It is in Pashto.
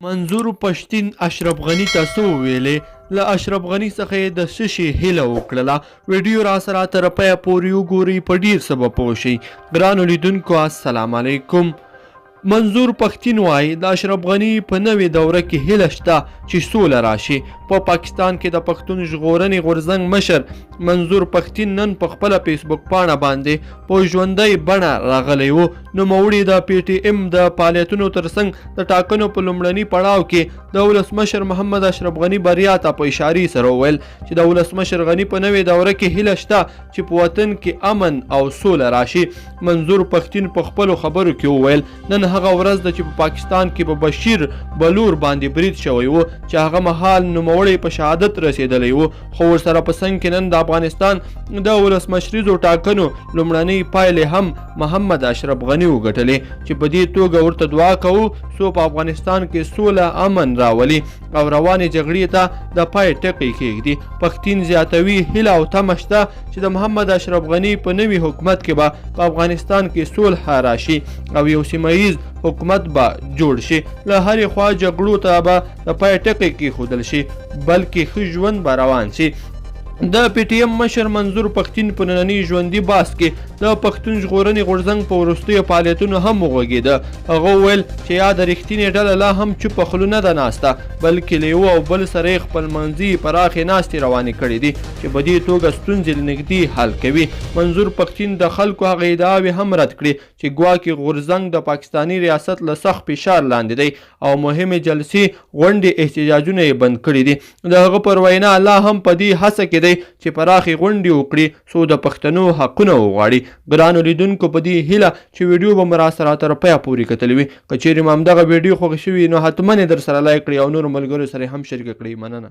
منظور پښتین اشرف غني ته څه وویلې؟ له اشرف غني څخه یې د څه شي هیله وکړله؟ ویډیو راسره تر پایه پورې وګورئ، په ډیر څه به پوه شئ. ګرانو لیدونکو السلام علیکم. منظور پښتین وايي، د اشرف غني په نوې دوره کې هیله شته چې سوله راشي. په پاکستان کې د پښتون ژغورنې غورځنګ مشر منظور پښتین نن په خپله فیسبوک پاڼه باندې په ژوندۍ بڼه راغلی و. نوموړي د پي ټي ایم د فعالیتونو ترڅنګ د ټاکنو په لومړني پړاو کې د ولسمشر محمد اشرف غني بریا ته په اشارې سره وویل چې د ولسمشر غني په نوې دوره کې هیله شته چې په وطن کې امن او سوله راشي. منظور پښتین په خپلو خبرو کې وویل، نن هغه ورځ ده چې په پاکستان کې په بشیر بلور باندې برید شوی و چې هغه مهال نوموړی په شهادت رسېدلی و، خو ورسره په څنګ کې نن د افغانستان د ولسمشریزو ټاکنو لومړنۍ پایلې هم محمد اشرف غني وګټلې چې په دې توګه ورته دعا کوو څو په افغانستان کې سوله امن راولي او روانې جګړې ته د پای ټکی کېږدي. پښتین زیاتوي، هیله او تمه شته چې د محمد اشرف غني په نوي حکومت کې به په افغانستان کې صلح راشي او یو سیمه ییز حکومت به جوړ شي، له هرې خوا جګړو ته به د پای ټکی کېښودل شي، بلکې ښه ژوند به روان شي. د پي ټي ایم مشر منظور پښتین په ننني ژوندي باس کې د پښتون ژغورنې غورځنګ په وروستیو فعالیتونو هم وغږېده. هغه وویل چې یاده رښتینې ډله لا هم چوپه خوله نه ده ناسته، بلکې له یوه او بل سره یې خپلمنځي پراخې ناستې روانې کړې دي چې په دې توګه ستونزې له نږدې حل کوي. منظور پښتین د خلکو هغه ادعاوې هم رد کړې چې ګواکې غورځنګ د پاکستاني ریاست له سخت فشار لاندې دی او مهمې جلسې، غونډې، احتجاجونه یې بند کړي دي. د هغه پر وینا لا هم په دې هڅه کې دی چې پراخې غونډې وکړي څو د پښتنو حقونه وغواړي. ګرانو لیدونکو په دې هیله چې ویډیو به مو راسره تر پایه پورې کتلې وي. که چیرې مو همدغه ویډیو خوښه شوي نو حتما یې درسره لایک کړئ او نورو ملګرو سره یې هم شریکه کړئ. مننه.